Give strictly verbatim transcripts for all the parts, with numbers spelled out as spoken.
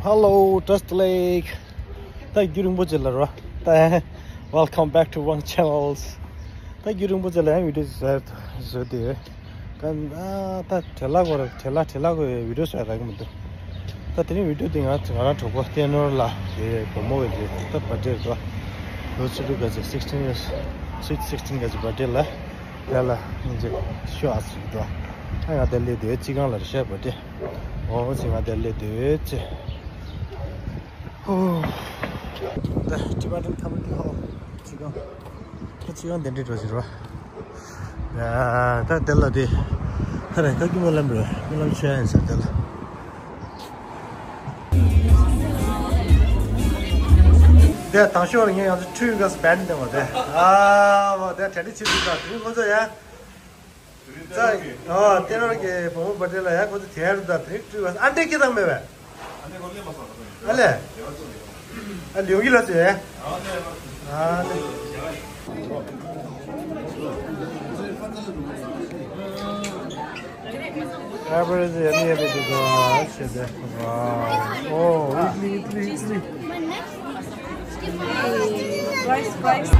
Hello, Trust Lake. ད་རྒྱུན་རིང་པོ་ཅིག་ལ་རོ། ད་Welcome back to Wang Channels. ད་རྒྱུན་རིང་པོ་ཅིག་ལ་ཡང་བི་ཌིའོ་བཟོས་བཟོས་ཏེ་ཡོད། ད་ད་བྲེལ་ལ་གོ་ར་བྲེལ་ལ་བྲེལ་ལ་གོ་བི་ཌིའོ་བཟོས་རག་གི་མི་འདུག་ད་དེ་རིང་བི་ཌིའོ་དེ་ང་ང་རང་གྲོགས་པོ་བསྟན་ནོར་ལགས་དེ་བུ་མོ་བའི་དེ་ད་བར་ཌེ་རེད་དོ། ལོ་བཅུ་དྲུག་ག་ཚོད་sixteen years, sweet sixteen ག་ཚོད་བར་ཌེ་ལ། དེ་ལ་སྙིང་རྗེ་ཤོ་ཨ་ཚུགས་འདུག་ཨ་ང་དེ་ལས་དེ་སྤྱི་ཁང་ལ་རེ་བཤད་པ་དེ། འོ་ཚེ་ང་དེ་ལས་དེ་ཚེ། ཧོ། ད་ཊི་མ་ཊིམ་ཁ་མ་ཏི་ཧོ། སྤྱི་ཁང་། ད་སྤྱི་ཁང་དེ་འདྲའི་འགྲོ་ཟེར་བ། ཡ་ད་དེ་ལ་དེ། ད་རེ་ཁ་ཀི་སྨོན་ལམ་རེད་སྨོན་ལམ་ཆོས་ཡན་ཟེར་དེ་ལ། དེ་དང་ཤོར་ངས་ང་ཚོ་ཁྲུས་ག་སྦན་དེ་མ་དེ། ཨ་བ་དེ་དྲན་ནི་ཆི་དུ་ད་དེ་ཁོ་ཚོ་ཡ། ཙ། ཨ་ཏེ་རོར་གྱི་བུ་མོ་བར་ཐི་ལ་ཡ་ཁོ་ཚོ་དེ་ཡར་ད་དེ་ཁྲུས་ག་ཨ་འདྲེ་ཁྱི་དང་མེད་པས། ཨ་ལེ། ཨ་ལེ་ཡོང་གི་ལ་ཚེ། ཨ་ལེ། Average any other design, shit, wow. Oh, Italy, Italy, Italy. Price, price.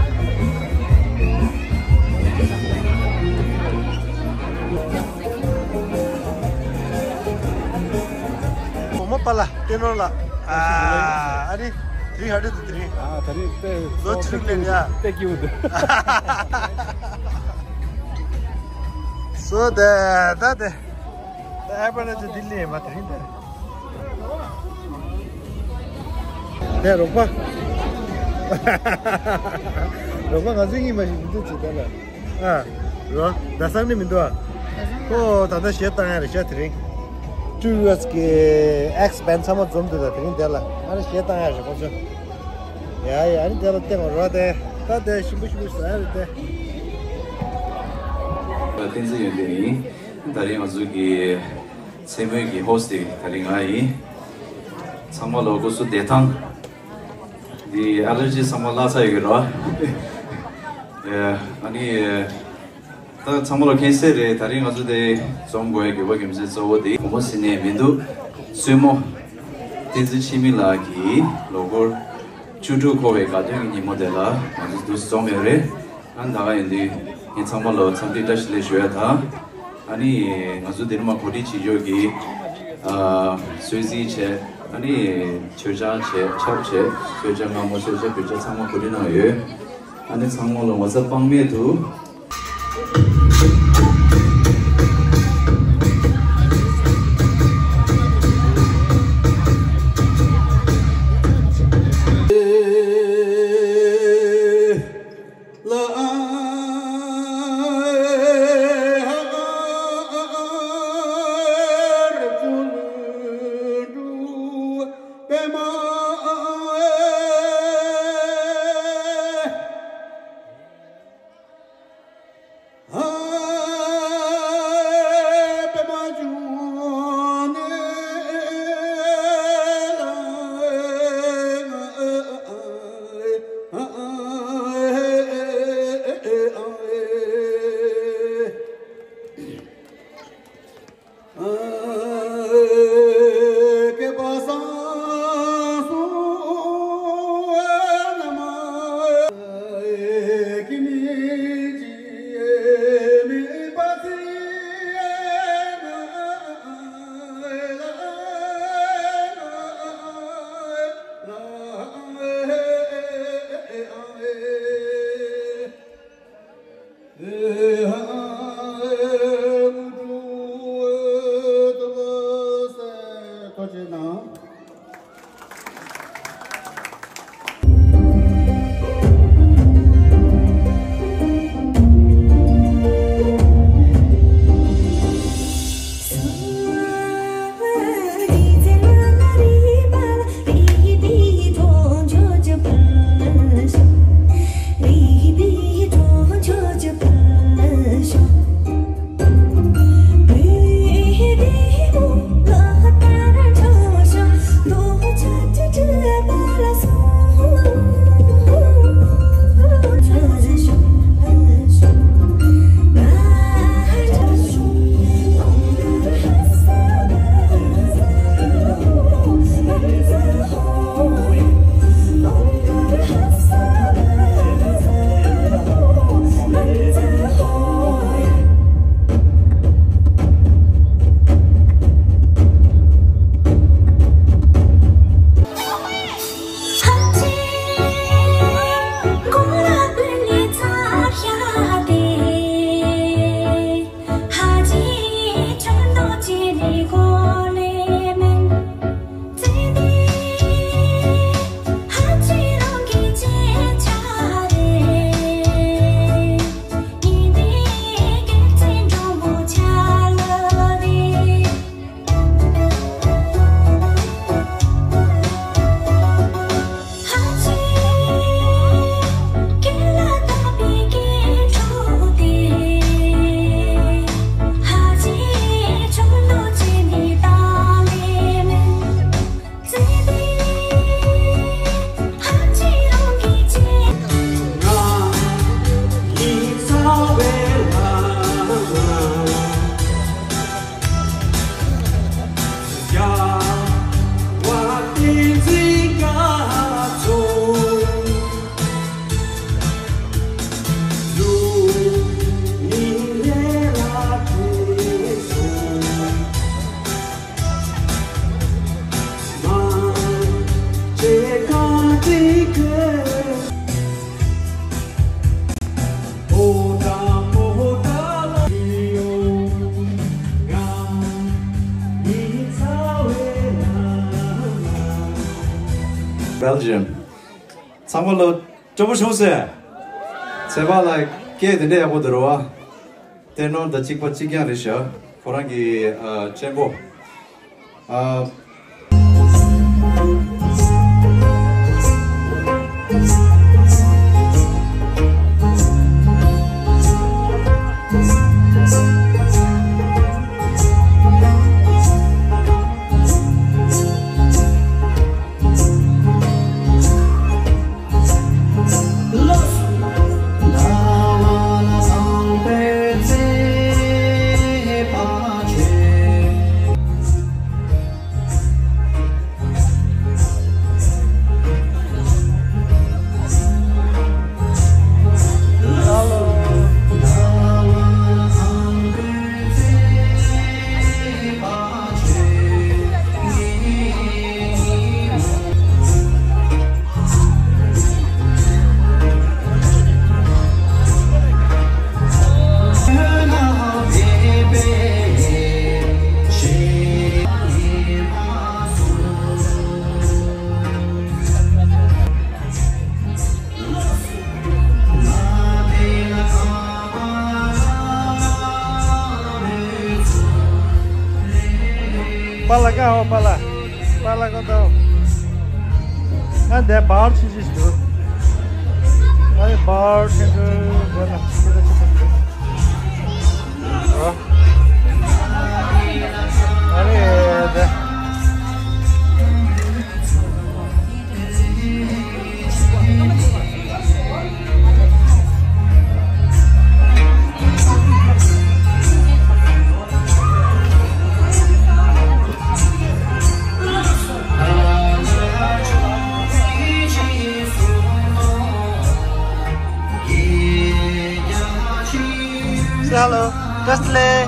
Mama pala, tenor la. Ah, ani, three hundred to three. Ah, three. So, three, yeah. Thank you. So, the, that, the, the average is Delhi, but three. དེ་རོགས་པ། རོགས་པ་ང་ཚོའི་གཉིས་མ་ཞིག་མི་འདུག་ཅེས་ད་ལ། ཨ། རོ། ད་སང་ནི་མི་འདུག་ཨ། ཁོ་ད་ལྟ་གཞས་བཏང་ཡ་རེད་ཤག་དེ་རིང་། ཊུ་ཡུ་ཨེས་གི་ཨེགས་བན་ཚང་མ་འཛོམས་འདུག་ད་དེ་རིང་དེ་ལ་ཨ་རེ་གཞས་བཏང་ཡ་རེད་ཁོ་ཚོ། ཡ་ཡ་ཨ་ནི་དེ་ལ་བལྟས་པ་རོ་དེ། ད་དེ་ཞིམ་པོ་ཞིམ་པོ་ཟ་ཡ་རེད་དེ། བསྟན་འཛིན་ཡོན་ཏན་ཡིན། ད་རིང་ང་ཚོ་གི་མཚན་མོའི་གི་ཧོ་སི་ཊི་དེ་ད་རིང་ང་ཡིན། ཚང་མ་ལོ་སྐུ་གཟུགས་བདེ་ཐང་། འདི་ཨེ་ལར་ཇི་ཚང་མ་བརླག་ཚར་ཡོད་ཀྱི་རོ། ཨ་ནི་ད་ཚང་མ་ལོ་ཁེན་སེ་རེད། ད་རིང་ང་ཚོ་དེ་འཛོམས་དགོས་ཡ་དགོས་པ་རྒྱུ་མཚན་གཙོ་བོ་དེ་བུ་མོ་ཟིན་ནས་མི་འདུག་བཙུན་མོ་བསྟན་འཛིན་འཆི་མེད་ལགས་ཀྱི་ལོ་འཁོར་བཅུ་དྲུག་འཁོར་བའི་དགའ་སྟོན་གྱི་ཉིན་མོ་དེ་ལ་ང་ཚོ་འདུ་འཛོམས་ཡོད་རེད། ཨ་ནི་ད་ག་ཡིན་དུས་ངས་ཚང་མ་ལོ་འཚམས་འདྲི་བཀྲ་ཤིས་བདེ་ལེགས་ཞུ་ཡ་དང་། ཨ་ནི་ང་ཚོ་འདི་ནས་མར་གོ་སྒྲིག་བྱེད་ཕྱོགས་ཀྱི་ཨ་གསོལ་ཚིགས་བྱས། ཨ་ནི་མཆོད་ཆང་བྱས། ཆབ་བྱས། མཆོད་ཆང་མངར་མོ་མཆོད་ཆང་བོད་ཆང་ཚང་མ་གོ་སྒྲིག་གནང་ཡོད། ཨ་ནི་ཚང་མ་ལ་ངོ་ཚ་དཔག་མེད་དུ། Belgium། ཚང་མ་ལོ་སྐྱོ་པོ་བྱུང་ཟེར། ཚེ་དཔག་ལགས་སྐད་དེ་འདྲ་ཡག་པོ་འདུག་རེད་བ། ཏེ་ནོར་དང་གཅིག་པ་གཅིག་རྐྱང་རེད་ཤག་ཁོ་རང་གི་ཨ་གཅེན་པོ། ཨ། པཱ་ལགས་ཨོ་པཱ་ལགས། པཱ་ལགས་ཨོ་ད། ཨ་འདི་བར་ཆི་ཆི་ཞིག་འདུག་ཨ་ནི་བར་ཐེན་ཏྲ་འདི་ལ་ཅི་ལ་ཅི་ལ་འདུག་ཨ་ནི་འདི། Say hello. Just play.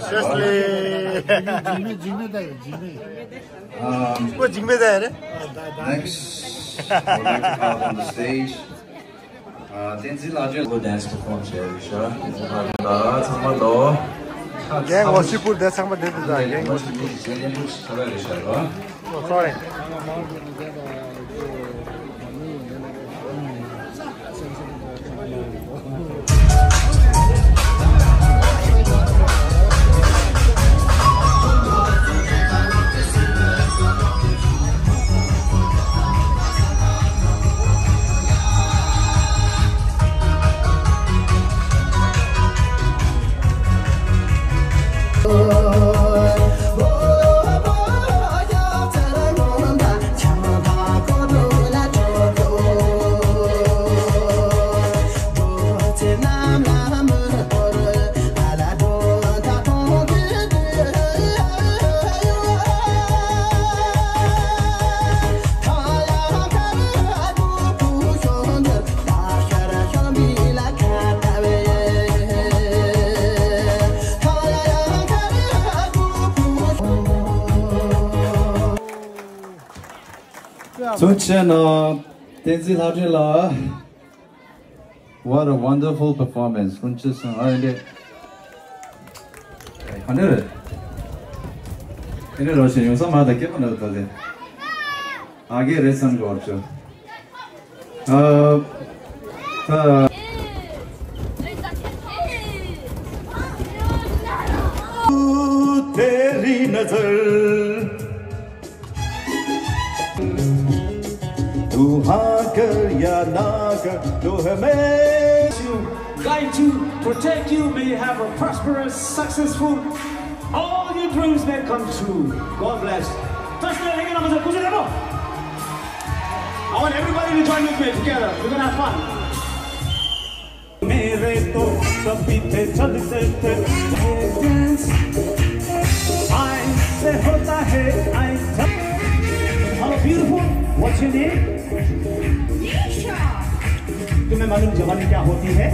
Seriously. Um, next, I would like to call up on the stage, uh, Tenzin Lajen. Dance perform བྱས་རེད་ཤག་ཚང་མ་ལོ། Gang of Wasseypur དེ་ཚང་མ་འདི་འདུག་ད། Gang of Wasseypur. Oh, sorry. ཐུགས་རྗེ་གནང་། བསྟན་འཛིན་ལྷ་སྒྲོན་ལགས། What a wonderful performance. ཐུགས་རྗེ་གནང་། ཨ་འདྲེ། ཨ་འདྲེ་རེད། ཨ་འདྲེ་རོ་ཞིག་ཡོང་ས་མ་ད་སྐད་པ་ན་ད་དེ། ཨ་གེ་རེད་བསམ་གི་བར་ཆོ། ཨ། ད། तेरी नजर तू हाँ कर या ना कर, तो है मैं। To guide you, protect you. May you have a prosperous, successful, all your dreams may come true. God bless. Touch the leg and I want everybody to join with me together. We're gonna have fun. मेरे तो सभी थे चलते थे dance। ऐसे होता है, ऐसा। How beautiful. What's your name? तुम्हें मालूम जवानी क्या होती है?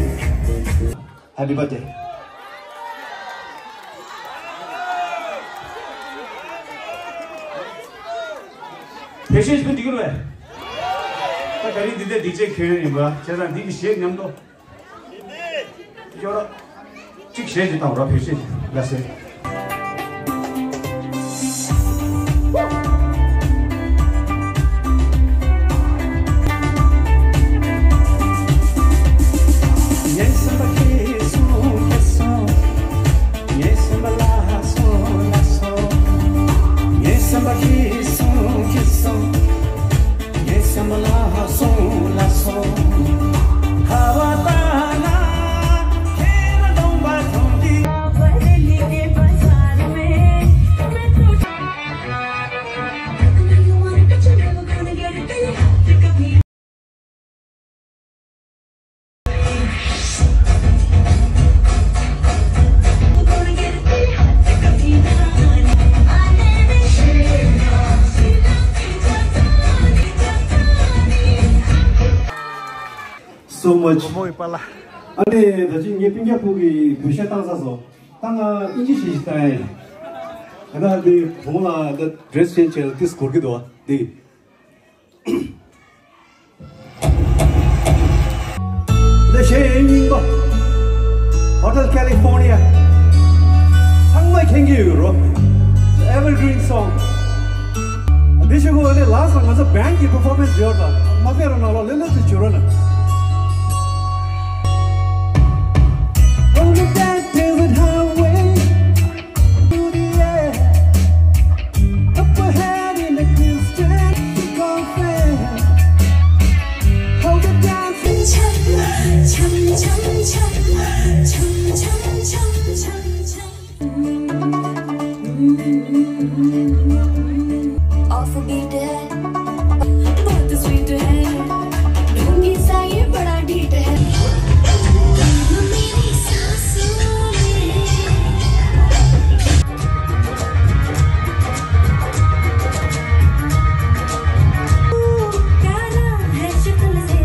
Happy birthday. ཕལ་ཆེར་འདི་གུ་རེད། ད་ག་རེ་འདི་འདྲ་འདི་ཅེས་ཁྱོད་ཡིན་པ་བྱས་ཙང་འདི་གི་གཞས་མཉམ་དུ། ཡོ་ར། གཅིག་གཞས་ཅིག་བཏང་རོགས། ཕལ་ཆེར་ལ་ཟེར། So much. ཨ་ནི་ད་ཅི་ངའི་སྤུན་ཀྱག་ཕུག་གི་བོད་གཞས་བཏང་ཚར་སོང་། ད་ང་ཨིན་ཇི་གཞས་ཤིག་བཏང་ཡ་ཡིན། ད་ལྟ་འདི་གོང་ལ་ད་dress change བྱས་ལ་ཏིས་འགོར་གི་འདུག་བ་འདི། འདི་གཞས་རྙིང་པ། Hotel California། ཚང་མས་མཁྱེན་གྱི་ཡོད་རོ། Evergreen song། འདི་ཞུ་གོ་ནི་last ང་ཚོ་band གི་performance ཡོད་ད། མ་ཕེབས་རོགས་གནང་ལོ། ལེ་ལེ་དུ་བྱོས་རོགས་གནང་། On the back desert highway, through the air, up ahead in the distance, we gon' fail. Hold it down. Chum, chum, chum, chum, chum, chum, chum, chum, chum. Offbeat है, बहुत स्वीट है, ढोंगी सा ये बड़ा डीट है। मेरी सांसों में प्यारा है शक्ल से।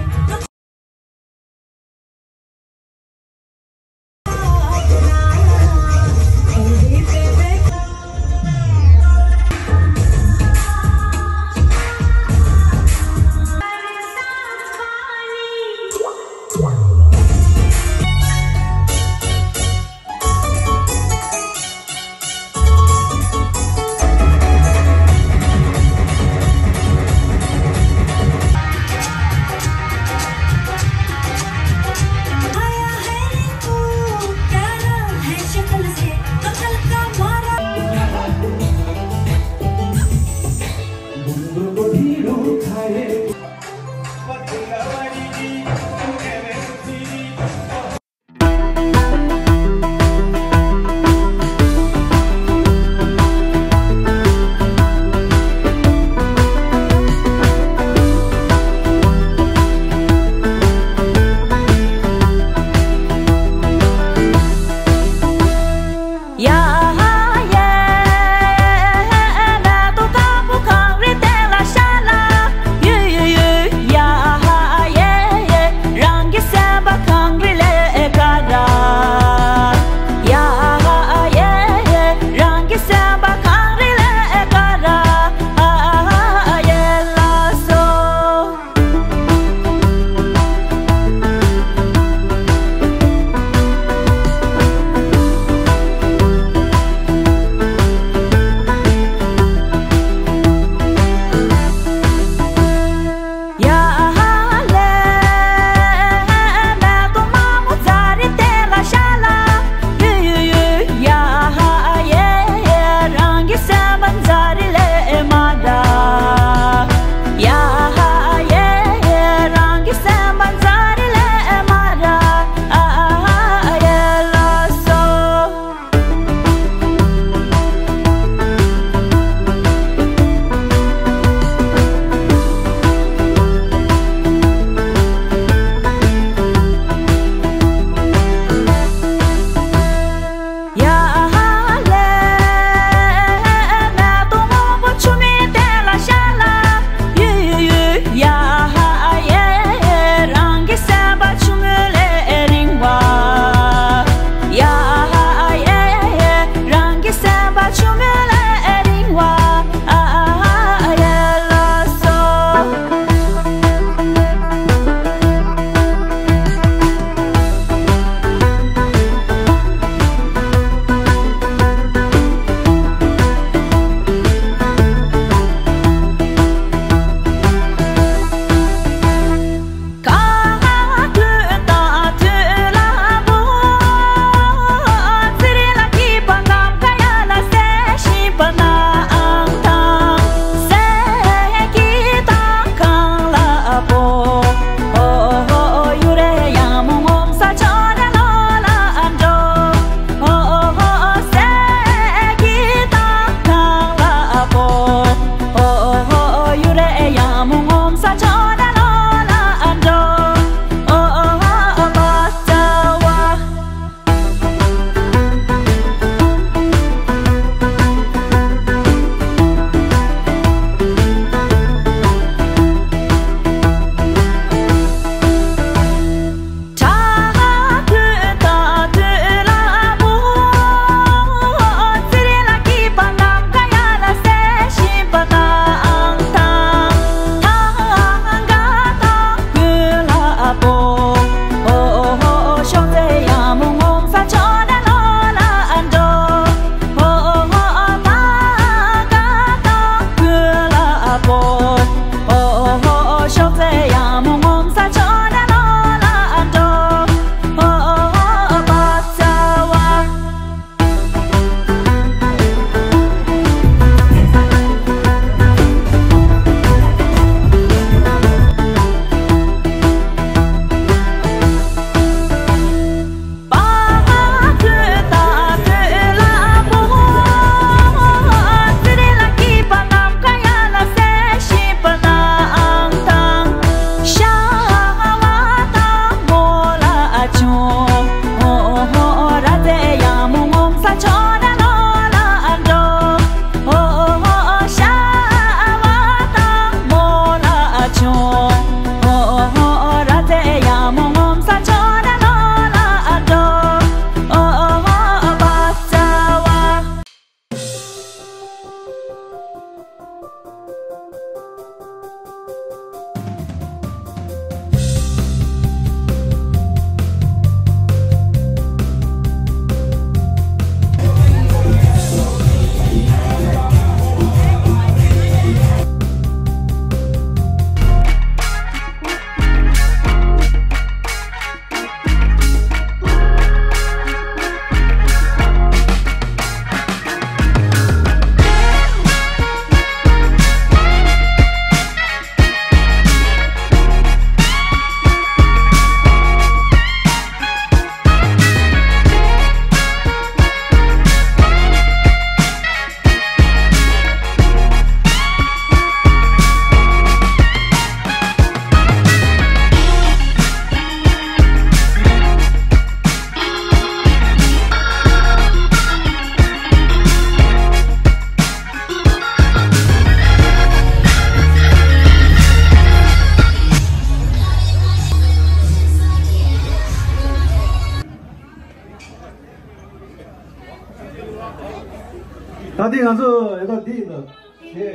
ད་ལྟ་ང་ཚོ་ཡ་ད་འདི་ཡིན་ད། དེ་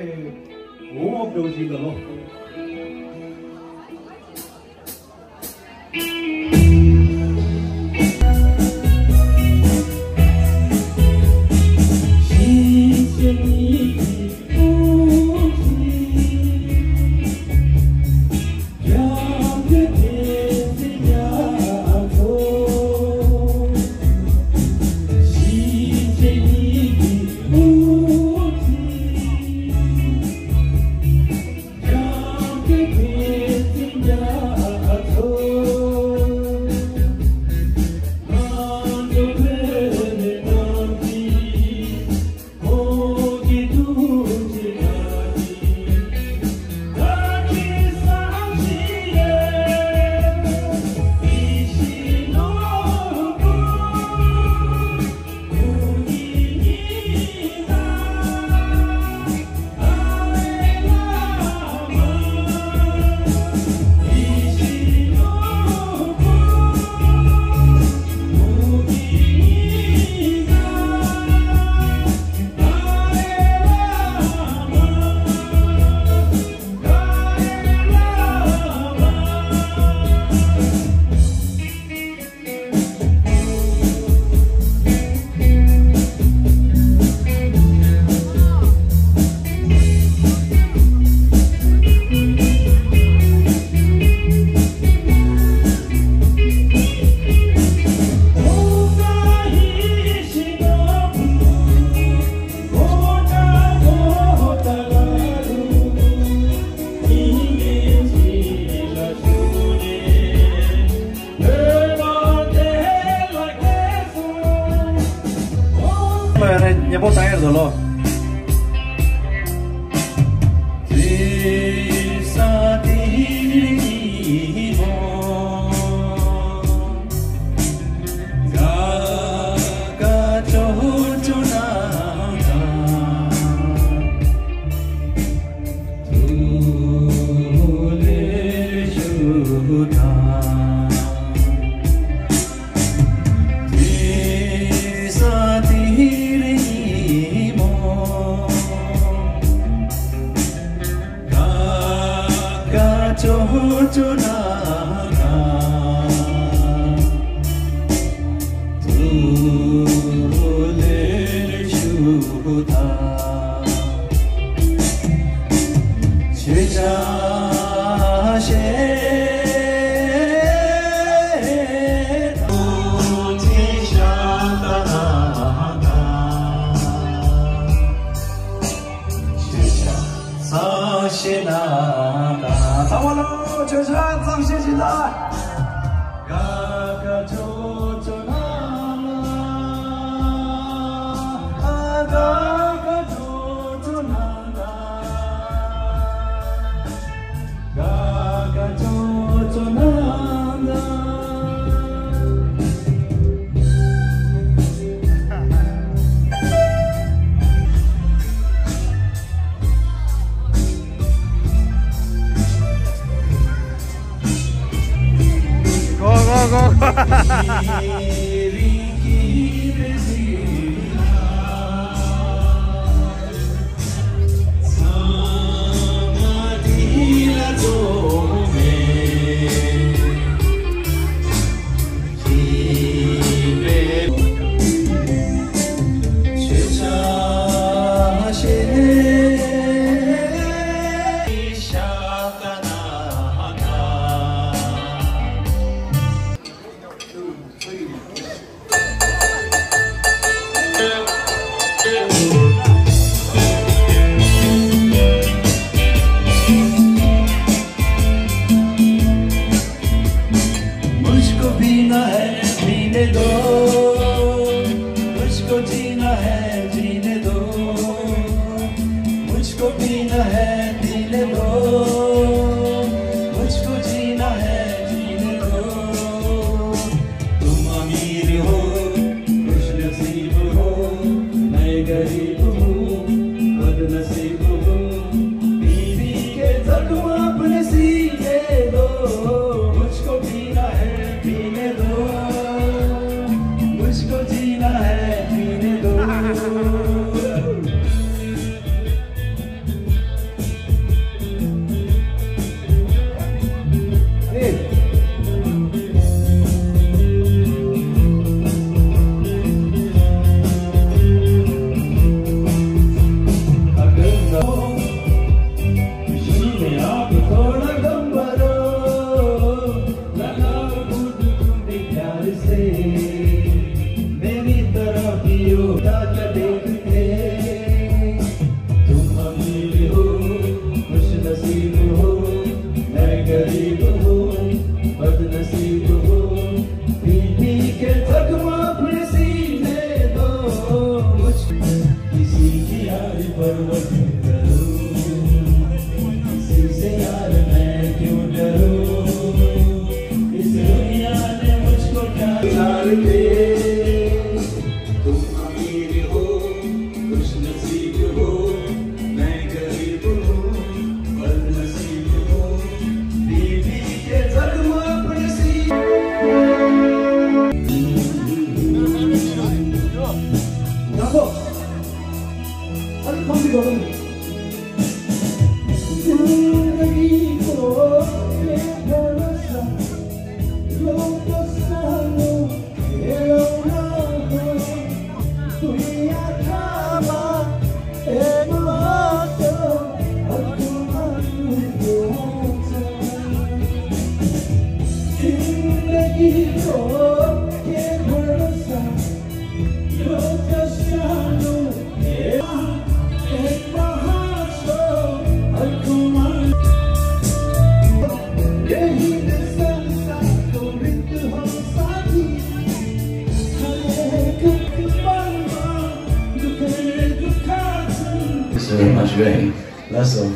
འོང་འོང་འགྲོ་བཞིན་ད་ལོ། ཉེ་པོ་ད་ཡར་ཟོ་ལོ། གཙང་བཤད་གནང་དང་། ཚང་མ་ལོ་ཆོས་ཆ་གཙང་བཤད་ཞིག་ལ། Go, go, go, go. मुझको पीना है, पीने दो। मुझको जीना है, जीने दो। मुझको पीना है, पीने दो। मुझको जीना है, जीने दो। तुम अमीर हो, खुशनसीब हो, मैं गरीब हूँ, बदनसीब हूँ। बीवी के जख्म अपने सीने दो, मुझको पीना है, पीने दो, मुझको जीना है, जीने दो। तुम अमीर हो, खुशनसीब हो, मैं गरीब हूँ, बदनसीब हूँ, बीवी के जख्म अपने सी- देखो, अरे कौन सी गौतम? जिंदगी को ये भरोसा, लोग तो सालों Thank you very much, Ray. That's all.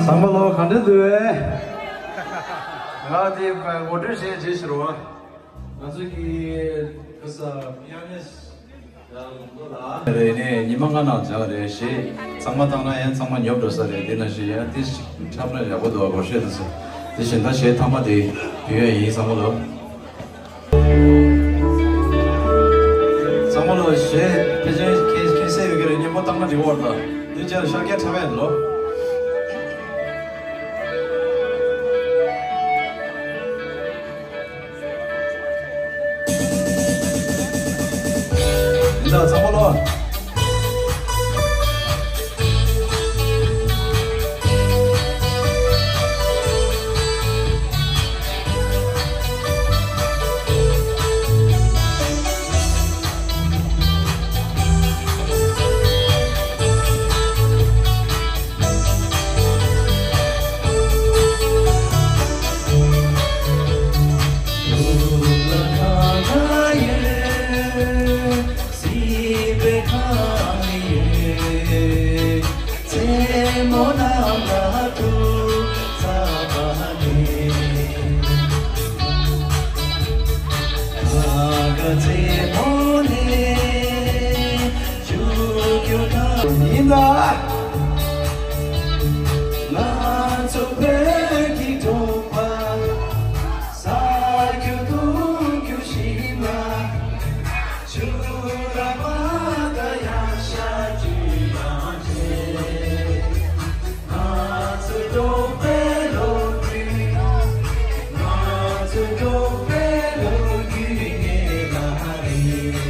ཚང་མ་ལོ་ག་འདྲ་འདུག་ཨེ། ང་དེ་ངོ་སྤྲོད་བྱས་རྗེས་ཕྱིར་བ། ང་ཚོ་གི་ག་ས་པི་ཡ་ནིས་ཡ་ལུང་རྡོ་ལགས་རེད་ནས་ཉི་མ་ལྔ་ནང་སྦྱངས་རེད། གཞས་ཚང་མ་བཏང་ན་ཡང་ཚང་མ་ཉོབ་འགྲོ་ས་རེད། དེ་ནང་བཞིན་ཡང་དེ་འཁྲབ་ན་ཡག་པོ་འདུག་གོ། ཤེས་དུ་སོང་། དེ་བཞིན་ད་གཞས་མཐའ་མ་དེ་ཕུལ་ཡ་ཡིན། ཚང་མ་ལོ། ཚང་མ་ལོ་གཞས་ཕལ་ཆེར་ཁྱེད་ཁྱེད་སེ་ཡོད་ཀྱི་རེད། སྙན་པོ་བཏང་ན་འགྲིག་བར་ད་འདི་ཅར་ཤར་སྐད་འཁྲབ་ཡ་ལོ། ཡིན་ད་ཚང་མ་ལོ། ཡིན་ད། ང་ཚོ་བོད་ཀྱི་འབྲོག་པ། ཟ་རྒྱུ་འཐུང་རྒྱུ་ཞིམ་ལ། ཆུ་ར་མ་ད་ཡང་ཤ་རྒྱུ་ཡང་བྱེད། ང་ཚོའི་འབྲོག་པའི་ལོ་རྒྱུས། ང་ཚོའི་འབྲོག་པའི་ལོ་རྒྱུས་ངེས་པ་རེད།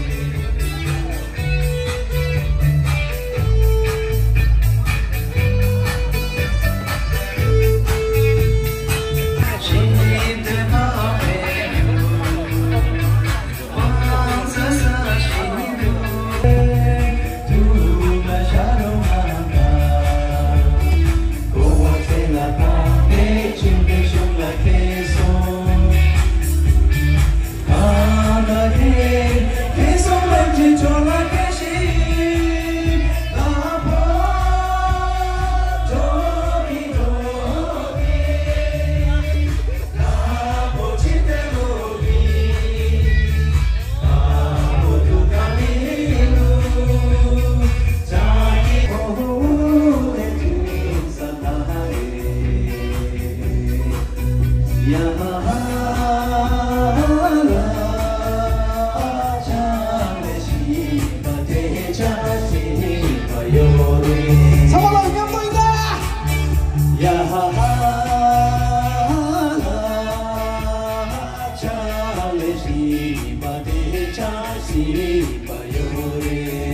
ཚང་མ་ལ་མཉམ་དུ་ཡིན་ད། ཡ་ཧ་ཧ་ལ། ཕྱག་ལས་བཞི་པ་དེ་ཕྱག་བཞི་པ་ཡོད་རེད།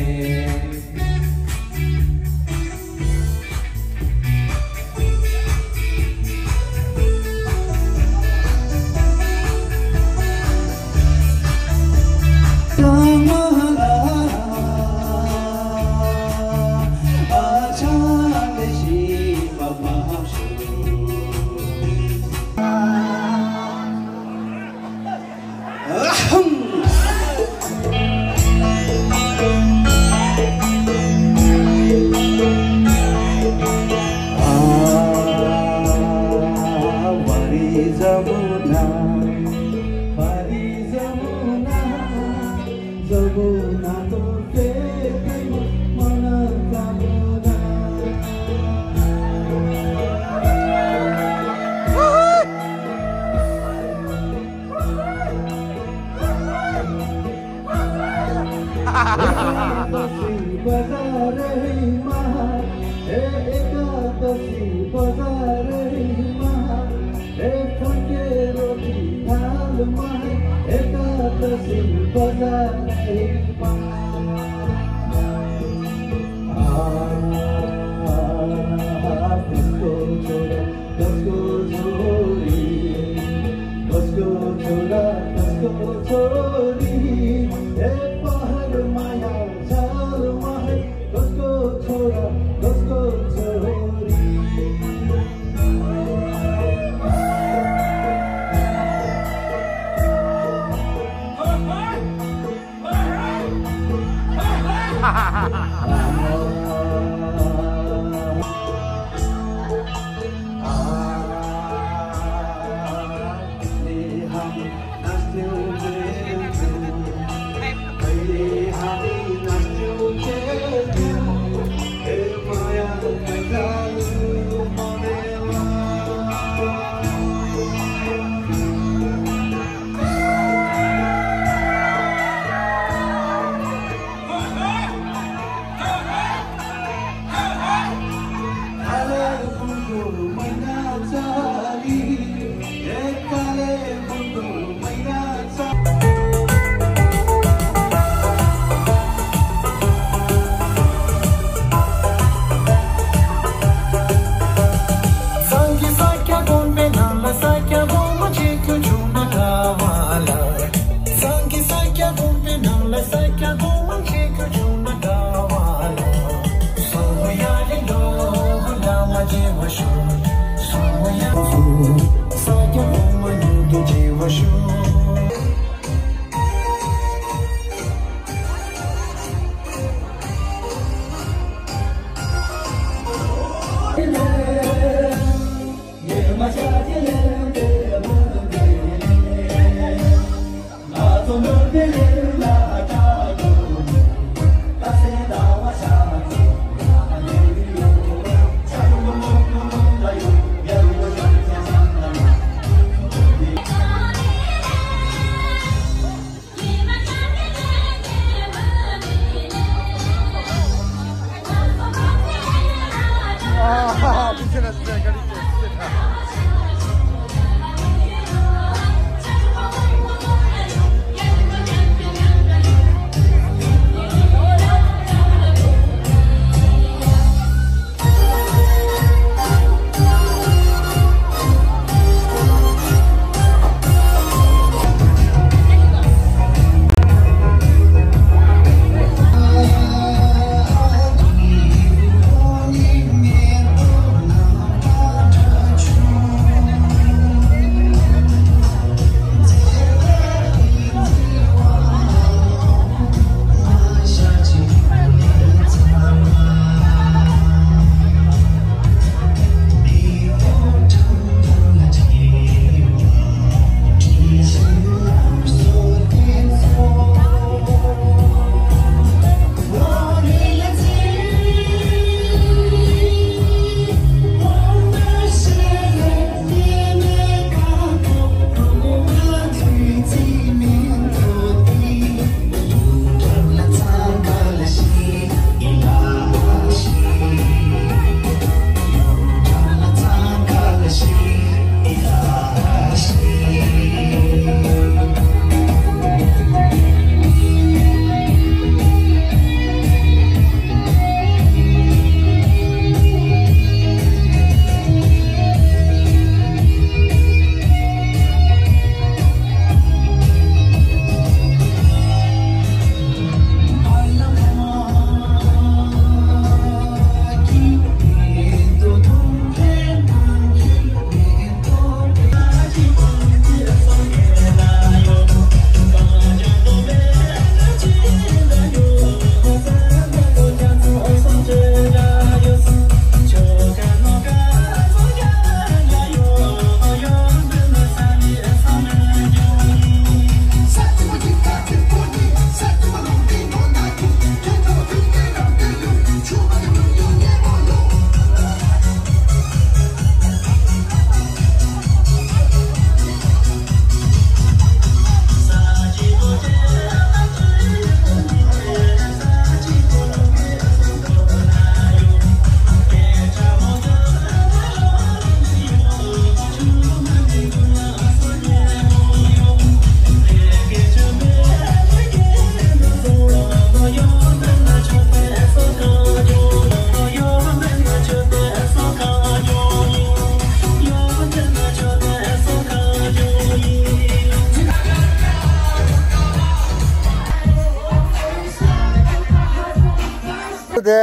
དེ་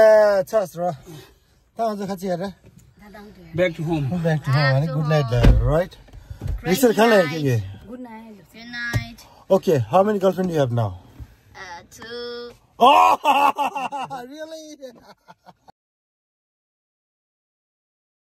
ཚར་སོང་། ད་ང་ཚོ་ག་ཚོད་ཡར། Back to home. Back to home. Good night, right? Mister Khanle. Good night. Good night. Okay, how many girlfriend do you have now? Uh, two. Oh, really?